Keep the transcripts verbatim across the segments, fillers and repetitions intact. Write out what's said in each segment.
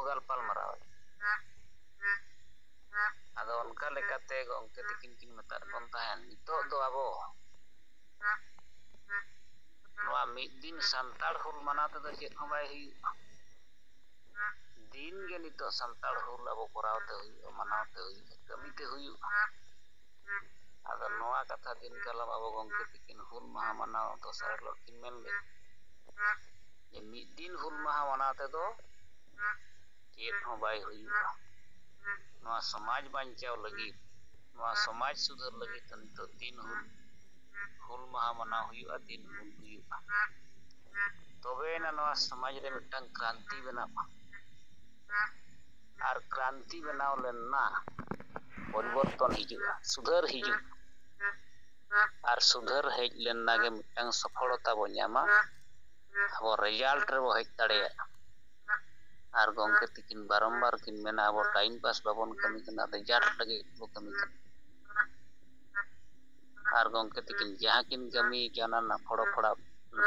ᱜᱟᱞᱯᱟᱞ ᱢᱟᱨᱟᱣ ᱮᱫᱟ᱾ ᱟᱫᱚ ᱚᱱᱠᱟ ᱞᱮᱠᱟᱛᱮ ᱜᱚᱢᱠᱮ ᱛᱤᱠᱤᱱ ᱠᱤᱱ ᱢᱮᱛᱟᱫ ᱵᱚᱱ ᱛᱟᱦᱮᱸᱫ, ᱱᱤᱛᱚᱜ ᱫᱚ ᱟᱵᱚ ᱱᱚᱣᱟ ᱢᱤᱫ ᱫᱤᱱ ᱥᱟᱱᱛᱟᱲ ᱦᱩᱞ ᱢᱟᱱᱟᱣ ᱛᱮᱫᱚ ᱪᱮᱫ ᱦᱚᱸ ᱵᱟᱭ ᱦᱩᱭᱩᱜᱼᱟ᱾ ᱫᱤᱱ ᱜᱮ ᱱᱤᱛᱚᱜ ᱥᱟᱱᱛᱟᱲ ᱦᱩᱞ ᱟᱵᱚ ᱠᱚᱨᱟᱣ ᱛᱮ ᱦᱩᱭᱩᱜᱼᱟ, ᱢᱟᱱᱟᱣ ᱛᱮ ᱦᱩᱭᱩᱜᱼᱟ, ᱠᱟᱹᱢᱤ ᱛᱮ ᱦᱩᱭᱩᱜᱼᱟ᱾ ᱟᱫᱚ ᱱᱚᱣᱟ ᱠᱟᱛᱷᱟ ᱫᱤᱱ ᱠᱟᱞᱚᱢ ᱟᱵᱚ ᱜᱚᱢᱠᱮ ᱛᱤᱠᱤᱱ ᱦᱩᱞ ᱢᱟᱦᱟ ᱢᱟᱱᱟᱣ ᱫᱚᱥᱟᱨ ᱦᱤᱞᱳᱜ ᱠᱤᱱ ᱢᱮᱱ ᱞᱮᱫ ᱡᱮ ᱢᱤᱫ ᱫᱤᱱ ᱦᱩᱞ ᱢᱟᱦᱟ ᱢᱟᱱᱟᱣ ᱛᱮᱫᱚ ᱪᱮᱫ ᱦᱚᱸ ᱵᱟᱭ ᱦᱩᱭᱩᱜᱼᱟ᱾ ᱱᱚᱣᱟ ᱥᱚᱢᱟᱡᱽ ᱵᱟᱧᱪᱟᱣ ᱞᱟᱹᱜᱤᱫ, ᱱᱚᱣᱟ ᱥᱚᱢᱟᱡᱽ ᱥᱩᱫᱷᱟᱹᱨ ᱞᱟᱹᱜᱤᱫ ᱫᱚ ᱱᱤᱛᱚᱜ ᱫᱤᱱ ᱦᱩᱞ, ᱦᱩᱞ ᱢᱟᱦᱟ ᱢᱟᱱᱟᱣ ᱦᱩᱭᱩᱜᱼᱟ, ᱫᱤᱱ ᱦᱩᱞ ᱦᱩᱭᱩᱜᱼᱟ᱾ ᱛᱚᱵᱮᱭᱮᱱᱟ ᱱᱚᱣᱟ ᱥᱚᱢᱟᱡᱽ ᱨᱮ ᱢᱤᱫᱴᱟᱝ ᱠᱨᱟᱱᱛᱤ ᱵᱮᱱᱟᱜᱼᱟ᱾ ᱟᱨ ᱠᱨᱟᱱᱛᱤ ᱵᱮᱱᱟᱣ ᱞᱮᱱᱟ ᱯᱚᱨᱤᱵᱚᱨᱛᱚᱱ ᱦᱤᱡᱩᱜᱼᱟ, ᱥᱩᱫᱷᱟᱹᱨ ᱦᱤᱡᱩᱜᱼᱟ᱾ ᱟᱨ ᱥᱩᱫᱷᱟᱹᱨ ᱦᱮᱡ ᱞᱮᱱᱟ ᱜᱮ ᱢᱤᱫᱴᱟᱝ ᱥᱚᱯᱷᱚᱞᱚᱛᱟ ᱵᱚ ᱧᱟᱢᱟ, ᱟᱵᱚ ᱨᱮᱡᱟᱞᱴ ᱨᱮᱵᱚ ᱦᱮᱡ ᱫᱟᱲᱮᱭᱟᱜᱼᱟ᱾ ᱟᱨ ᱜᱚᱢᱠᱮ ᱛᱤᱠᱤᱱ ᱵᱟᱨᱚᱢᱵᱟᱨ ᱠᱤᱱ ᱢᱮᱱᱟ, ᱟᱵᱚ ᱴᱟᱭᱤᱢ ᱯᱟᱥ ᱵᱟᱵᱚᱱ ᱠᱟᱹᱢᱤ ᱠᱟᱱᱟ, ᱨᱮᱡᱟᱞᱴ ᱞᱟᱹᱜᱤᱫ ᱵᱚ ᱠᱟᱹᱢᱤ ᱠᱟᱱᱟ᱾ ᱟᱨ ᱜᱚᱢᱠᱮ ᱛᱤᱠᱤᱱ ᱡᱟᱦᱟᱸ ᱠᱤᱱ ᱠᱟᱹᱢᱤ ᱠᱟᱱᱟ, ᱚᱱᱟ ᱯᱷᱚᱲᱟ ᱯᱷᱚᱲᱟ,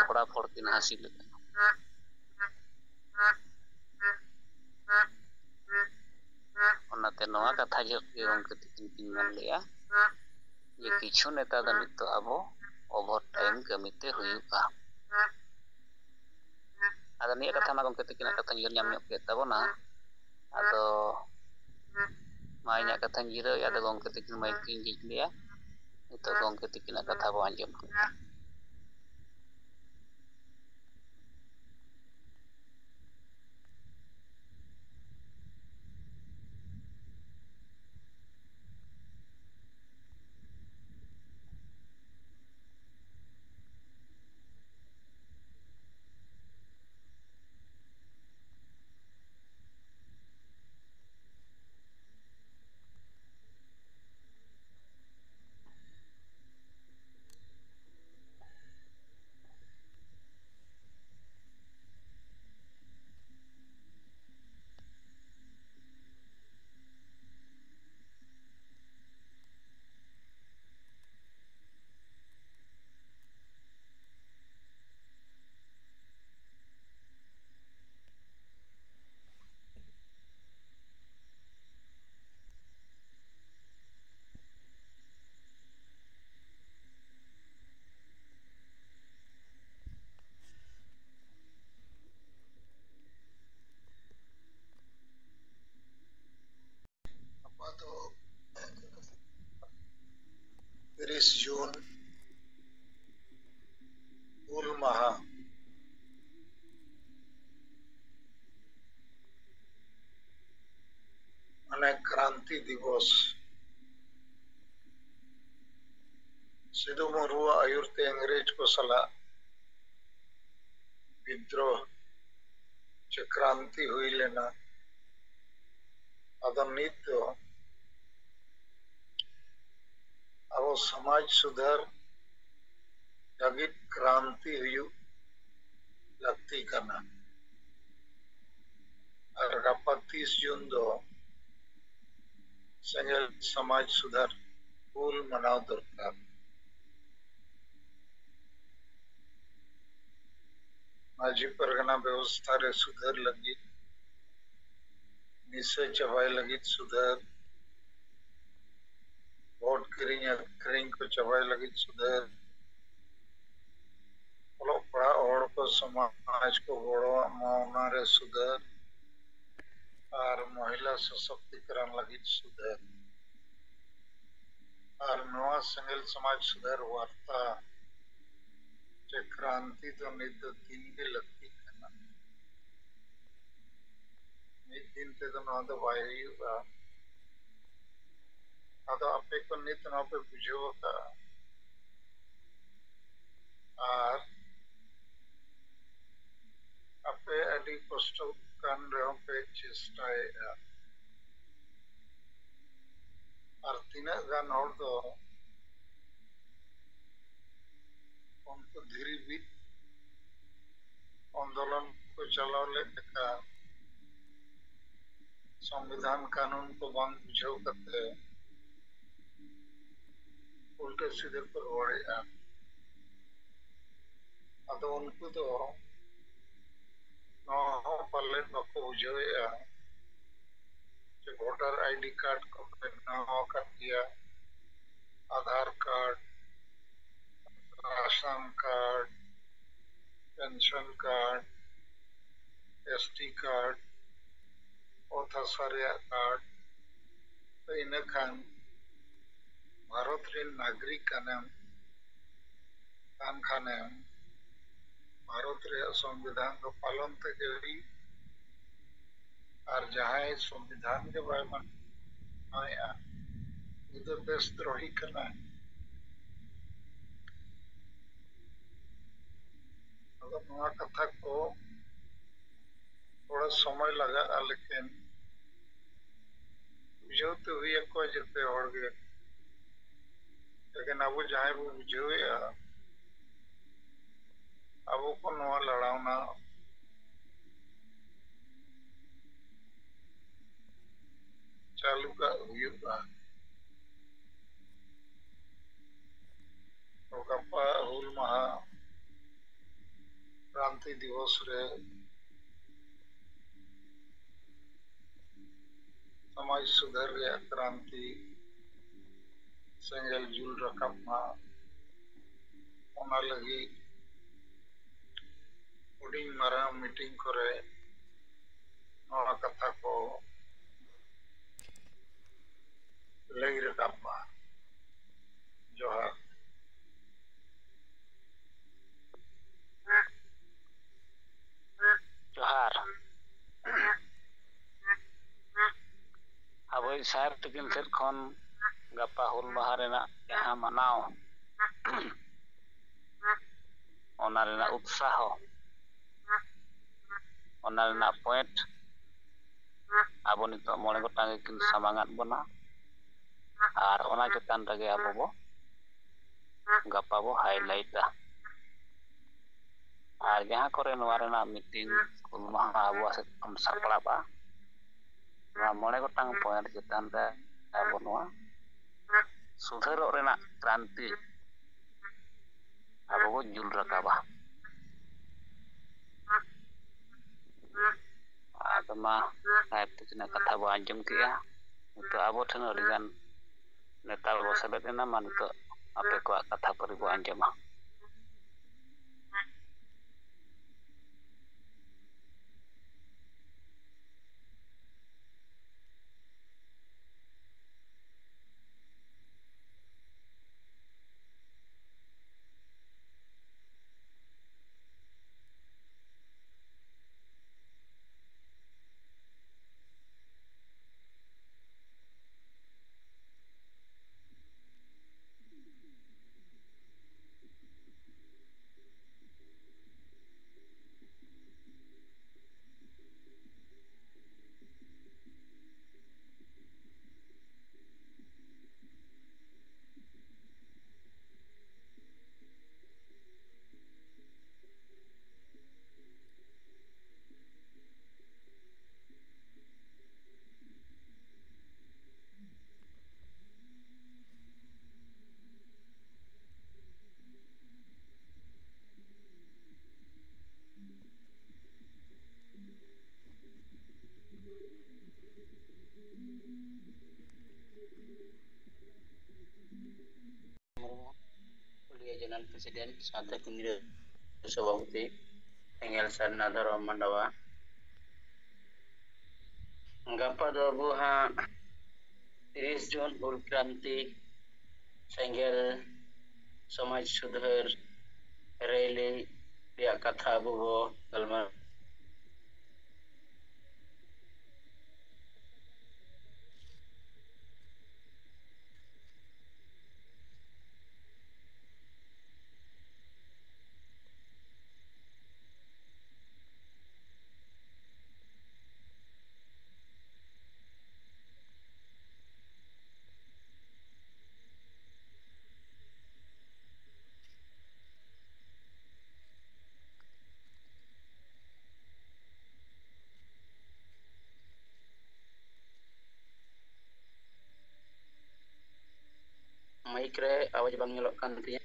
ᱯᱷᱚᱲᱟ ᱯᱷᱚᱲ ᱠᱤᱱ ᱦᱟᱹᱥᱤᱞ ᱠᱟᱱᱟ᱾ ᱚᱱᱟᱛᱮ ᱱᱚᱣᱟ ᱠᱟᱛᱷᱟ ᱡᱚᱦᱚᱜ ᱜᱮ ᱜᱚᱢᱠᱮ ᱛᱤᱠᱤᱱ ᱠᱤᱱ ᱢᱮᱱ ᱞᱮᱜᱼᱟ ᱡᱮ ᱠᱤᱪᱷᱩ ᱱᱮᱛᱟ ᱫᱚ ᱱᱤᱛᱚᱜ ᱟᱵᱚ ᱚᱵᱷᱟᱨ ᱴᱟᱭᱤᱢ ᱠᱟᱹᱢᱤ ᱛᱮ ᱦᱩᱭᱩᱜᱼᱟ᱾ ᱟᱫᱚ ᱱᱤᱭᱟᱹ ᱠᱟᱛᱷᱟ ᱢᱟ ᱜᱚᱢᱠᱮ ᱛᱤᱠᱤᱱᱟᱜ ᱠᱟᱛᱷᱟᱧ ᱩᱭᱦᱟᱹᱨ ᱧᱟᱢ ᱧᱚᱜ ᱠᱮᱫ ᱛᱟᱵᱚᱱᱟ᱾ ᱟᱫᱚ ᱢᱟ ᱤᱧᱟᱹᱜ ᱠᱟᱛᱷᱟᱧ ᱡᱤᱨᱟᱹᱣᱮᱫᱼᱟ, ᱟᱫᱚ ᱜᱚᱢᱠᱮ ᱛᱤᱠᱤᱱ ᱢᱟᱭᱤᱠ ᱤᱧ ᱡᱷᱤᱡ ᱞᱮᱜᱼᱟ᱾ ᱱᱤᱛᱚᱜ ᱜᱚᱢᱠᱮ ᱛᱤᱠᱤᱱᱟᱜ ᱠᱟᱛᱷᱟ ᱵᱚᱱ ᱟᱸᱡᱚᱢᱟ᱾ ᱡᱩᱱ ᱦᱩᱞ ᱢᱟᱦᱟ, ᱢᱟᱱᱮ ᱠᱨᱟᱱᱛᱤ ᱫᱤᱵᱚᱥ᱾ ᱥᱤᱫᱩ ᱢᱩᱨᱢᱩᱣᱟᱜ ᱟᱹᱭᱩᱨ ᱛᱮ ᱤᱝᱨᱮᱡᱽ ᱠᱚ ᱥᱟᱞᱟᱜ ᱵᱤᱫᱽᱨᱳᱦ ᱪᱮ ᱠᱨᱟᱱᱛᱤ ᱦᱩᱭ ᱞᱮᱱᱟ᱾ ᱟᱫᱚ ᱱᱤᱛ ᱫᱚ ᱟᱵᱚ ᱥᱚᱢᱟᱡᱽ ᱥᱩᱫᱷᱟᱹᱨ ᱞᱟᱹᱜᱤᱫ ᱠᱨᱟᱱᱛᱤ ᱦᱩᱭᱩᱜ ᱞᱟᱹᱠᱛᱤ ᱠᱟᱱᱟ᱾ ᱟᱨ ᱜᱟᱯᱟ ᱛᱤᱥ ᱡᱩᱱ ᱫᱚ ᱥᱮᱸᱜᱮᱞ ᱥᱚᱢᱟᱡᱽ ᱥᱩᱫᱷᱟᱹᱨ ᱦᱩᱞ ᱢᱟᱱᱟᱣ ᱫᱚᱨᱠᱟᱨ᱾ ᱢᱟᱹᱡᱷᱤ ᱯᱟᱨᱜᱟᱱᱟ ᱵᱮᱵᱚᱥᱛᱷᱟ ᱨᱮ ᱥᱩᱫᱷᱟᱹᱨ ᱞᱟᱹᱜᱤᱫ, ᱱᱤᱥᱟᱹ ᱪᱟᱵᱟᱭ ᱞᱟᱹᱜᱤᱫ ᱥᱩᱫᱷᱟᱹᱨ, ᱵᱷᱳᱴ ᱠᱤᱨᱤᱧ ᱟᱹᱠᱷᱨᱤᱧ ᱠᱚ ᱪᱟᱵᱟᱭ ᱞᱟᱹᱜᱤᱫ ᱥᱩᱫᱷᱟᱹᱨ, ᱚᱞᱚᱜ ᱯᱟᱲᱦᱟᱜ ᱦᱚᱲ ᱠᱚ ᱥᱚᱢᱟᱡᱽ ᱠᱚ ᱜᱚᱲᱚᱣᱟᱜ ᱢᱟ, ᱚᱱᱟᱨᱮ ᱥᱩᱫᱷᱟᱹᱨ, ᱟᱨ ᱢᱚᱦᱤᱞᱟ ᱥᱚᱥᱚᱠᱛᱤᱠᱚᱨᱚᱱ ᱞᱟᱹᱜᱤᱫ ᱥᱩᱫᱷᱟᱹᱨ᱾ ᱟᱨ ᱱᱚᱣᱟ ᱥᱮᱸᱜᱮᱞ ᱥᱚᱢᱟᱡᱽ ᱥᱩᱫᱷᱟᱹᱨ ᱵᱟᱨᱛᱟ ᱪᱮ ᱠᱨᱟᱱᱛᱤ ᱫᱚ ᱱᱤᱛ ᱫᱚ ᱫᱤᱱ ᱜᱮ ᱞᱟᱹᱠᱛᱤᱜ ᱠᱟᱱᱟ᱾ ᱢᱤᱫ ᱫᱤᱱ ᱛᱮᱫᱚ ᱱᱚᱣᱟ ᱫᱚ ᱵᱟᱭ ᱦᱩᱭᱩᱜᱼᱟ᱾ ᱟᱫᱚ ᱟᱯᱮ ᱠᱚ ᱱᱤᱛ ᱱᱚᱣᱟ ᱯᱮ ᱵᱩᱡᱷᱟᱹᱣ ᱟᱠᱟᱫᱼᱟ, ᱟᱨ ᱟᱯᱮ ᱟᱹᱰᱤ ᱠᱚᱥᱴᱚ ᱠᱟᱱ ᱨᱮᱦᱚᱸ ᱯᱮ ᱪᱮᱥᱴᱟᱭᱮᱫᱼᱟ᱾ ᱟᱨ ᱛᱤᱱᱟᱹᱜ ᱜᱟᱱ ᱦᱚᱲ ᱫᱚ ᱩᱱᱠᱩ ᱫᱷᱤᱨᱤ ᱵᱤᱫ ᱟᱱᱫᱳᱞᱚᱱ ᱠᱚ ᱪᱟᱞᱟᱣ ᱞᱮᱫ ᱞᱮᱠᱟ, ᱥᱚᱝᱵᱤᱫᱷᱟᱱ ᱠᱟᱹᱱᱩᱱ ᱠᱚ ᱵᱟᱝ ᱵᱩᱡᱷᱟᱹᱣ ᱠᱟᱛᱮ ᱩᱞᱴᱟᱹ ᱥᱤᱫᱷᱟᱹ ᱠᱚ ᱨᱚᱲᱮᱫᱼᱟ᱾ ᱟᱫᱚ ᱩᱱᱠᱩ ᱫᱚ ᱱᱚᱣᱟ ᱦᱚᱸ ᱯᱟᱞᱮᱫ ᱵᱟᱠᱚ ᱵᱩᱡᱷᱟᱹᱣᱮᱫᱼᱟ ᱡᱮ ᱵᱷᱳᱴᱟᱨ ᱟᱭᱰᱤ ᱠᱟᱨᱰ ᱠᱚ ᱵᱮᱱᱟᱣ ᱟᱠᱟᱫ ᱜᱮᱭᱟ, Aadhaar card, ration card, pension card, ST card, ᱚᱛ ᱦᱟᱥᱟ ᱨᱮᱭᱟᱜ ᱠᱟᱨᱰ᱾ ᱛᱚ, ᱤᱱᱟᱹ ᱠᱷᱟᱱ ᱵᱷᱟᱨᱚᱛ ᱨᱮᱱ ᱱᱟᱜᱚᱨᱤᱠ ᱠᱟᱱᱟᱢ, ᱠᱟᱱ ᱠᱷᱟᱱᱮᱢ, ᱵᱷᱟᱨᱚᱛ ᱨᱮᱭᱟᱜ ᱥᱚᱝᱵᱤᱫᱷᱟᱱ ᱫᱚ ᱯᱟᱞᱚᱱ ᱛᱮᱜᱮ ᱦᱩᱭᱩᱜ᱾ ᱟᱨ ᱡᱟᱦᱟᱸᱭ ᱥᱚᱝᱵᱤᱫᱷᱟᱱ ᱜᱮ ᱵᱟᱭ ᱢᱟᱱᱟᱣᱮᱫᱼᱟ, ᱩᱱᱤ ᱫᱚ ᱫᱮᱥ ᱫᱨᱳᱦᱤ ᱠᱟᱱᱟᱭ᱾ ᱟᱫᱚ ᱱᱚᱣᱟ ᱠᱟᱛᱷᱟ ᱠᱚ ᱛᱷᱚᱲᱟ ᱥᱚᱢᱚᱭ ᱞᱟᱜᱟᱜᱼᱟ, ᱞᱮᱠᱤᱱ ᱵᱩᱡᱷᱟᱹᱣ ᱛᱮ ᱦᱩᱭ ᱟᱠᱚᱣᱟ ᱡᱚᱛᱚ ᱦᱚᱲ ᱜᱮ᱾ ᱞᱮᱠᱤᱱ ᱟᱵᱚ ᱡᱟᱦᱟᱸᱭ ᱵᱚ ᱵᱩᱡᱷᱟᱹᱣᱮᱫᱼᱟ, ᱟᱵᱚ ᱠᱚ ᱱᱚᱣᱟ ᱞᱟᱲᱟᱣᱱᱟ ᱪᱟᱹᱞᱩ ᱠᱟᱜ ᱦᱩᱭᱩᱜᱼᱟ᱾ ᱛᱚ, ᱜᱟᱯᱟ ᱦᱩᱞ ᱢᱟᱦᱟ ᱠᱨᱟᱱᱛᱤ ᱫᱤᱵᱚᱥ ᱨᱮ ᱥᱚᱢᱟᱡᱽ ᱥᱩᱫᱷᱟᱹᱨ ᱨᱮᱭᱟᱜ ᱠᱨᱟᱱᱛᱤ ᱥᱮᱸᱜᱮᱞ ᱡᱩᱞ ᱨᱟᱠᱟᱵ ᱢᱟ, ᱚᱱᱟ ᱞᱟᱹᱜᱤᱫ ᱦᱩᱰᱤᱧ ᱢᱟᱨᱟᱝ ᱢᱤᱴᱤᱝ ᱠᱚᱨᱮ ᱱᱚᱣᱟ ᱠᱟᱛᱷᱟ ᱠᱚ ᱞᱟᱹᱭ ᱨᱟᱠᱟᱵ ᱢᱟ᱾ ᱡᱚᱦᱟᱨ᱾ ᱡᱚᱦᱟᱨ᱾ ᱟᱵᱚᱭᱤᱡ ᱥᱟᱦᱮᱵᱽ ᱛᱤᱠᱤᱱ ᱥᱮᱫ ᱠᱷᱚᱱ ᱜᱟᱯᱟ ᱦᱩᱞ ᱢᱟᱦᱟ ᱨᱮᱱᱟᱜ ᱡᱟᱦᱟᱸ ᱢᱟᱱᱟᱣ, ᱚᱱᱟ ᱨᱮᱱᱟᱜ ᱩᱛᱥᱟᱦᱚ, ᱚᱱᱟ ᱨᱮᱱᱟᱜ ᱯᱚᱭᱮᱱᱴ ᱟᱵᱚ ᱱᱤᱛᱚᱜ ᱢᱚᱬᱮ ᱜᱚᱴᱟᱝ ᱜᱮᱠᱤᱱ ᱥᱟᱢᱟᱝ ᱟᱫ ᱵᱚᱱᱟ, ᱟᱨ ᱚᱱᱟ ᱪᱮᱛᱟᱱ ᱨᱮᱜᱮ ᱟᱵᱚ ᱵᱚ ᱜᱟᱯᱟ ᱵᱚ ᱦᱟᱭᱞᱟᱭᱤᱴᱟ᱾ ᱟᱨ ᱡᱟᱦᱟᱸ ᱠᱚᱨᱮ ᱱᱚᱣᱟ ᱨᱮᱱᱟᱜ ᱢᱤᱴᱤᱝ ᱦᱩᱞ ᱢᱟᱦᱟ ᱟᱵᱚᱣᱟᱜ ᱥᱮᱫ ᱠᱷᱚᱱ ᱥᱟᱯᱲᱟᱜᱼᱟ, ᱱᱚᱣᱟ ᱢᱚᱬᱮ ᱜᱚᱴᱟᱝ ᱯᱚᱭᱮᱱᱴ ᱪᱮᱛᱟᱱ ᱨᱮ ᱟᱵᱚ ᱱᱚᱣᱟ ᱥᱩᱫᱷᱟᱹᱨᱚᱜ ᱨᱮᱱᱟᱜ ᱠᱨᱟᱱᱛᱤ ᱟᱵᱚ ᱵᱚ ᱡᱩᱞ ᱨᱟᱠᱟᱵᱟ᱾ ᱟᱫᱚ ᱢᱟ, ᱥᱟᱦᱮᱵᱽ ᱛᱟᱹᱠᱤᱱᱟᱜ ᱠᱟᱛᱷᱟ ᱵᱚ ᱟᱸᱡᱚᱢ ᱠᱮᱜᱼᱟ᱾ ᱱᱤᱛᱚᱜ ᱟᱵᱚ ᱴᱷᱮᱱ ᱟᱹᱰᱤᱜᱟᱱ ᱱᱮᱛᱟ ᱵᱚ ᱥᱮᱞᱮᱫ ᱮᱱᱟ᱾ ᱢᱟ, ᱱᱤᱛᱚᱜ ᱟᱯᱮ ᱠᱚᱣᱟᱜ ᱠᱟᱛᱷᱟ ᱯᱟᱹᱨᱤ ᱵᱚ ᱟᱸᱡᱚᱢᱟ᱾ ᱯᱨᱮᱥᱤᱰᱮᱱᱴ ᱥᱟᱶᱛᱮ ᱠᱮᱱᱫᱨᱤᱭᱚ ᱥᱚᱵᱷᱟᱯᱚᱛᱤ ᱥᱮᱸᱜᱮᱞ ᱥᱟᱨᱱᱟ ᱫᱷᱚᱨᱚᱢ ᱢᱟᱰᱣᱟ᱾ ᱜᱟᱯᱟ ᱫᱚ ᱟᱵᱚ ᱦᱟᱸᱜ ᱛᱤᱨᱤᱥ ᱡᱩᱱ ᱦᱩᱞ ᱠᱨᱟᱱᱛᱤ ᱥᱮᱸᱜᱮᱞ ᱥᱚᱢᱟᱡᱽ ᱥᱩᱫᱷᱟᱹᱨ ᱨᱮᱞᱤ ᱨᱮᱭᱟᱜ ᱠᱟᱛᱷᱟ ᱟᱵᱚ ᱵᱚ ᱜᱟᱞᱢᱟᱨᱟᱣ᱾ ᱢᱟᱭᱤᱠ ᱨᱮ ᱟᱣᱟᱡᱽ ᱵᱟᱝ ᱧᱮᱞᱚᱜ ᱠᱟᱱ ᱛᱤᱧᱟᱹ᱾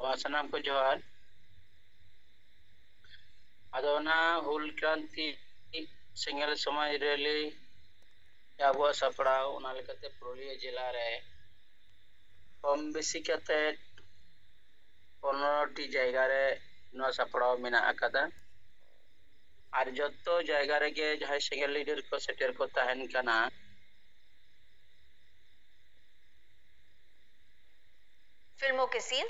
ᱚ, ᱥᱟᱱᱟᱢ ᱠᱚ ᱡᱚᱦᱟᱨ᱾ ᱟᱫᱚ ᱚᱱᱟ ᱦᱩᱞ ᱠᱨᱟᱱᱛᱤ ᱥᱮᱸᱜᱮᱞ ᱥᱚᱢᱟᱡᱽ ᱨᱮᱞᱤ ᱟᱵᱚᱣᱟᱜ ᱥᱟᱯᱲᱟᱣ, ᱚᱱᱟ ᱞᱮᱠᱟᱛᱮ ᱯᱩᱨᱩᱞᱤᱭᱟᱹ ᱡᱮᱞᱟ ᱨᱮ ᱠᱚᱢ ᱵᱮᱥᱤ ᱠᱟᱛᱮ ᱯᱚᱱᱨᱚ ᱴᱤ ᱡᱟᱭᱜᱟ ᱨᱮ ᱱᱚᱣᱟ ᱥᱟᱯᱲᱟᱣ ᱢᱮᱱᱟᱜ ᱟᱠᱟᱫᱟ᱾ ᱟᱨ ᱡᱚᱛᱚ ᱡᱟᱭᱜᱟ ᱨᱮᱜᱮ ᱡᱟᱦᱟᱸᱭ ᱥᱮᱸᱜᱮᱞ ᱞᱤᱰᱟᱨ ᱠᱚ ᱥᱮᱴᱮᱨ ᱠᱚ ᱛᱟᱦᱮᱱ ᱠᱟᱱᱟ᱾ फिल्मों के सीन।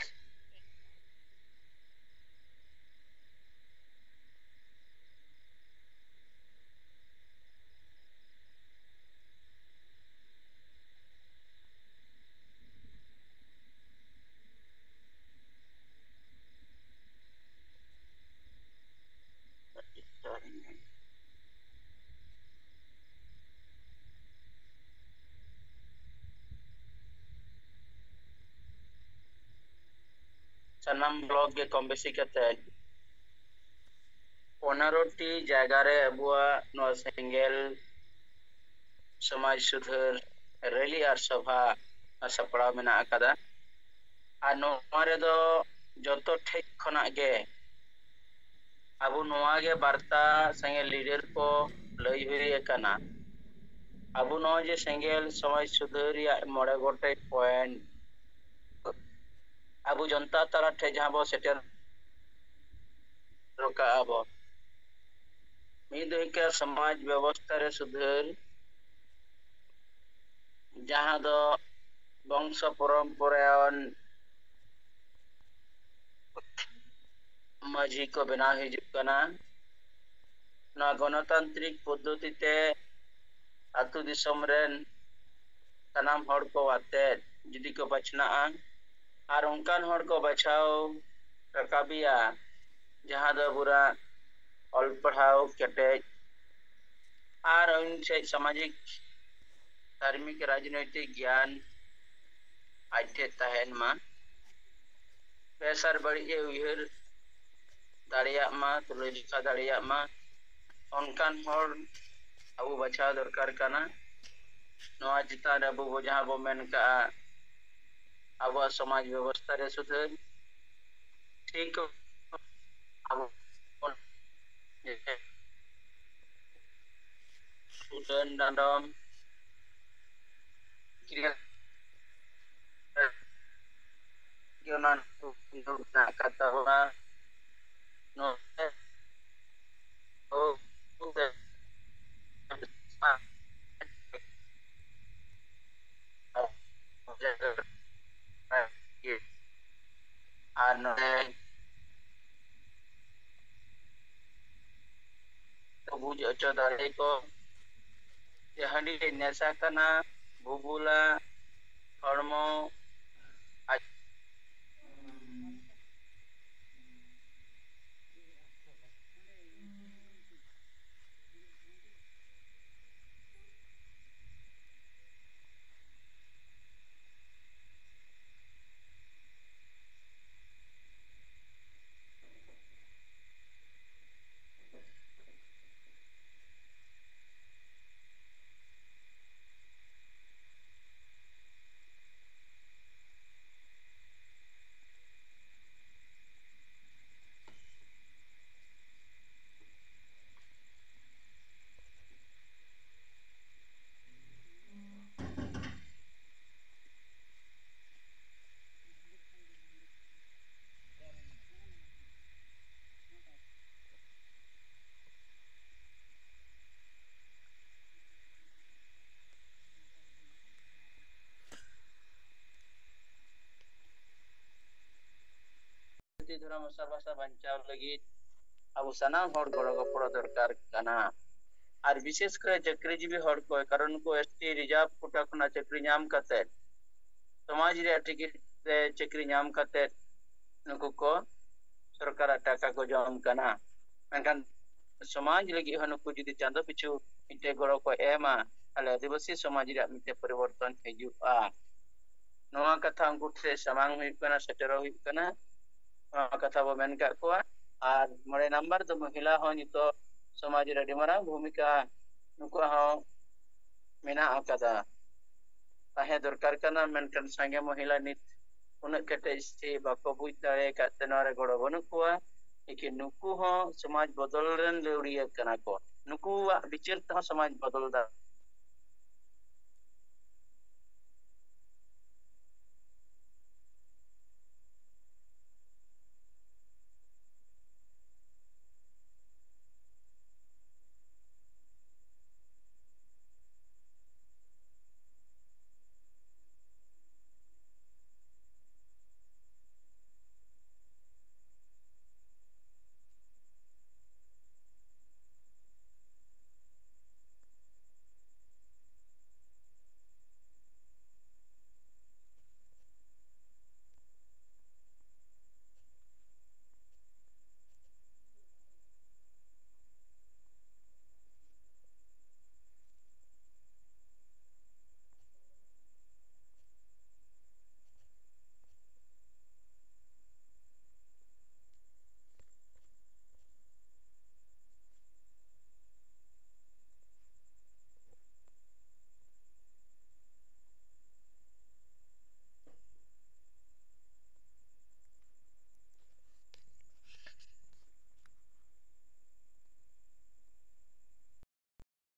ᱥᱟᱱᱟᱢ ᱵᱞᱚᱠ ᱜᱮ ᱠᱚᱢ ᱵᱮᱥᱤ ᱠᱟᱛᱮ ᱯᱚᱱᱮᱨᱚ ᱴᱤ ᱡᱟᱭᱜᱟ ᱨᱮ ᱟᱵᱚᱣᱟᱜ ᱱᱚᱣᱟ ᱥᱮᱸᱜᱮᱞ ᱥᱚᱢᱟᱡᱽ ᱥᱩᱫᱷᱟᱹᱨ ᱨᱮᱞᱤ ᱟᱨ ᱥᱚᱵᱷᱟ ᱥᱟᱯᱲᱟᱣ ᱢᱮᱱᱟᱜ ᱟᱠᱟᱫᱟ᱾ ᱟᱨ ᱱᱚᱣᱟ ᱨᱮᱫᱚ ᱡᱚᱛᱚ ᱴᱷᱮᱡ ᱠᱷᱚᱱᱟᱜ ᱜᱮ ᱟᱵᱚ ᱱᱚᱣᱟ ᱜᱮ ᱵᱟᱨᱛᱟ ᱥᱮᱸᱜᱮᱞ ᱞᱤᱰᱟᱨ ᱠᱚ ᱞᱟᱹᱭ ᱦᱩᱭ ᱟᱠᱟᱱᱟ᱾ ᱟᱵᱚ ᱱᱚᱜᱼᱚᱭ ᱡᱮ ᱥᱮᱸᱜᱮᱞ ᱥᱚᱢᱟᱡᱽ ᱥᱩᱫᱷᱟᱹᱨ ᱨᱮᱭᱟᱜ ᱢᱚᱬᱮ ᱜᱚᱴᱮᱡ ᱯᱚᱭᱮᱱᱴ ᱟᱵᱚ ᱡᱚᱱᱛᱟ ᱛᱟᱞᱟ ᱴᱷᱮᱱ ᱡᱟᱦᱟᱸ ᱵᱚ ᱥᱮᱴᱮᱨ ᱨᱟᱠᱟᱵ ᱟᱵᱚ᱾ ᱢᱤᱫ ᱫᱚ ᱦᱩᱭᱩᱜ ᱠᱟᱱᱟ ᱥᱚᱢᱟᱡᱽ ᱵᱮᱵᱚᱥᱛᱷᱟ ᱨᱮ ᱥᱩᱫᱷᱟᱹᱨ, ᱡᱟᱦᱟᱸ ᱫᱚ ᱵᱚᱝᱥᱚ ᱯᱚᱨᱚᱢᱯᱚᱨᱟᱭᱚᱱ ᱢᱟᱹᱡᱷᱤ ᱠᱚ ᱵᱮᱱᱟᱣ ᱦᱤᱡᱩᱜ ᱠᱟᱱᱟ᱾ ᱱᱚᱣᱟ ᱜᱚᱱᱚᱛᱟᱱᱛᱨᱤᱠ ᱯᱚᱫᱽᱫᱷᱚᱛᱤ ᱛᱮ ᱟᱹᱛᱩ ᱫᱤᱥᱚᱢ ᱨᱮᱱ ᱥᱟᱱᱟᱢ ᱦᱚᱲ ᱠᱚ ᱟᱛᱮᱫ ᱡᱩᱫᱤ ᱠᱚ ᱵᱟᱪᱷᱱᱟᱜᱼᱟ, ᱟᱨ ᱚᱱᱠᱟᱱ ᱦᱚᱲ ᱠᱚ ᱵᱟᱪᱷᱟᱣ ᱨᱟᱠᱟᱵᱮᱭᱟ ᱡᱟᱦᱟᱸ ᱫᱚ ᱟᱵᱚᱨᱟᱜ ᱚᱞ ᱯᱟᱲᱦᱟᱣ ᱠᱮᱴᱮᱡ ᱟᱨ ᱟᱹᱱ ᱥᱮᱫ ᱥᱟᱢᱟᱡᱤᱠ ᱫᱷᱟᱨᱢᱤᱠ ᱨᱟᱡᱽᱱᱳᱭᱛᱤᱠ ᱜᱮᱭᱟᱱ ᱟᱡ ᱴᱷᱮᱱ ᱛᱟᱦᱮᱱ ᱢᱟ, ᱵᱮᱥ ᱟᱨ ᱵᱟᱹᱲᱤᱡ ᱮ ᱩᱭᱦᱟᱹᱨ ᱫᱟᱲᱮᱭᱟᱜ ᱢᱟ, ᱛᱩᱞᱟᱹ ᱡᱚᱠᱷᱟ ᱫᱟᱲᱮᱭᱟᱜ ᱢᱟ, ᱚᱱᱠᱟᱱ ᱦᱚᱲ ᱟᱵᱚ ᱵᱟᱪᱷᱟᱣ ᱫᱚᱨᱠᱟᱨ ᱠᱟᱱᱟ᱾ ᱱᱚᱣᱟ ᱪᱮᱛᱟᱱ ᱨᱮ ᱟᱵᱚ ᱵᱚ ᱡᱟᱦᱟᱸ ᱵᱚ ᱢᱮᱱ ᱠᱟᱜᱼᱟ, ᱟᱵᱚᱣᱟᱜ ᱥᱚᱢᱟᱡᱽ ᱵᱮᱵᱚᱥᱛᱷᱟ ᱨᱮ ᱥᱩᱫᱷᱟᱹᱨ, ᱴᱷᱤᱠ ᱟᱵᱚ ᱵᱚᱱ ᱥᱩᱫᱷᱟᱹᱨ ᱰᱟᱸᱰᱚᱢ ᱜᱮ ᱚᱱᱟ ᱢᱮᱱᱟᱜ ᱟᱠᱟᱫ ᱛᱟᱵᱚᱱᱟ᱾ ᱱᱚᱰᱮ ᱟᱨ ᱱᱚᱰᱮ ᱵᱩᱡᱽ ᱦᱚᱪᱚ ᱫᱟᱲᱮ ᱠᱚ ᱡᱮ ᱦᱟᱺᱰᱤ ᱨᱮ ᱱᱮᱥᱟ ᱠᱟᱱᱟ, ᱵᱩᱵᱩᱞᱟ, ᱦᱚᱲᱢᱚ ᱟᱡ ᱫᱷᱚᱨᱚᱢ ᱦᱟᱥᱟ ᱵᱷᱟᱥᱟ ᱵᱟᱧᱪᱟᱣ ᱞᱟᱹᱜᱤᱫ ᱟᱵᱚ ᱥᱟᱱᱟᱢ ᱦᱚᱲ ᱜᱚᱲᱚ ᱜᱚᱯᱚᱲᱚ ᱫᱚᱨᱠᱟᱨ ᱠᱟᱱᱟ᱾ ᱟᱨ ᱵᱤᱥᱮᱥ ᱠᱚᱨᱮ ᱪᱟᱹᱠᱨᱤᱡᱤᱵᱤ ᱦᱚᱲ ᱠᱚ, ᱠᱟᱨᱚᱱ ᱩᱱᱠᱩ S T reserve quota ᱠᱷᱚᱱᱟᱜ ᱪᱟᱹᱠᱨᱤ ᱧᱟᱢ ᱠᱟᱛᱮ, ᱥᱚᱢᱟᱡᱽ ᱨᱮᱭᱟᱜ ᱴᱤᱠᱤᱴ ᱛᱮ ᱪᱟᱹᱠᱨᱤ ᱧᱟᱢ ᱠᱟᱛᱮ ᱱᱩᱠᱩ ᱠᱚ ᱥᱚᱨᱠᱟᱨᱟᱜ ᱴᱟᱠᱟ ᱠᱚ ᱡᱚᱢ ᱠᱟᱱᱟ᱾ ᱢᱮᱱᱠᱷᱟᱱ ᱥᱚᱢᱟᱡᱽ ᱞᱟᱹᱜᱤᱫ ᱦᱚᱸ ᱱᱩᱠᱩ ᱡᱩᱫᱤ ᱪᱟᱸᱫᱚ ᱯᱤᱪᱷᱩ ᱢᱤᱫᱴᱮᱡ ᱜᱚᱲᱚ ᱠᱚ ᱮᱢᱟ, ᱛᱟᱦᱞᱮ ᱟᱹᱫᱤᱵᱟᱹᱥᱤ ᱥᱚᱢᱟᱡᱽ ᱨᱮᱭᱟᱜ ᱢᱤᱫᱴᱮᱡ ᱯᱚᱨᱤᱵᱚᱨᱛᱚᱱ ᱦᱤᱡᱩᱜᱼᱟ᱾ ᱱᱚᱣᱟ ᱠᱟᱛᱷᱟ ᱩᱱᱠᱩ ᱴᱷᱮᱱ ᱥᱟᱢᱟᱝ ᱦᱩᱭᱩᱜ ᱠᱟᱱᱟ, ᱥᱮᱴᱮᱨᱚᱜ ᱦᱩᱭᱩᱜ ᱠᱟᱱᱟ᱾ ᱱᱚᱣᱟ ᱠᱟᱛᱷᱟ ᱵᱚ ᱢᱮᱱ ᱠᱟᱜ ᱠᱚᱣᱟ᱾ ᱟᱨ ᱢᱚᱬᱮ ᱱᱟᱢᱵᱟᱨ ᱫᱚ ᱢᱚᱦᱤᱞᱟ ᱦᱚᱸ ᱱᱤᱛᱚᱜ ᱥᱚᱢᱟᱡᱽ ᱨᱮ ᱟᱹᱰᱤ ᱢᱟᱨᱟᱝ ᱵᱷᱩᱢᱤᱠᱟ ᱱᱩᱠᱩᱣᱟᱜ ᱦᱚᱸ ᱢᱮᱱᱟᱜ ᱟᱠᱟᱫᱟ, ᱛᱟᱦᱮᱸ ᱫᱚᱨᱠᱟᱨ ᱠᱟᱱᱟ᱾ ᱢᱮᱱᱠᱷᱟᱱ ᱥᱟᱸᱜᱮ ᱢᱚᱦᱤᱞᱟ ᱱᱤᱛ ᱩᱱᱟᱹᱜ ᱠᱮᱴᱮᱡ ᱥᱮ ᱵᱟᱠᱚ ᱵᱩᱡᱽ ᱫᱟᱲᱮ ᱟᱠᱟᱫ ᱛᱮ ᱱᱚᱣᱟ ᱨᱮ ᱜᱚᱲᱚ ᱵᱟᱹᱱᱩᱜ ᱠᱚᱣᱟ᱾ ᱞᱮᱠᱤᱱ ᱱᱩᱠᱩ ᱦᱚᱸ ᱥᱚᱢᱟᱡᱽ ᱵᱚᱫᱚᱞ ᱨᱮᱱ ᱞᱟᱹᱣᱲᱤᱭᱟᱹ ᱠᱟᱱᱟ ᱠᱚ᱾ ᱱᱩᱠᱩᱣᱟᱜ ᱵᱤᱪᱟᱹᱨ ᱛᱮᱦᱚᱸ ᱥᱚᱢᱟᱡᱽ ᱵᱚᱫᱚᱞ ᱫᱟᱲᱮᱭᱟᱜᱼᱟ᱾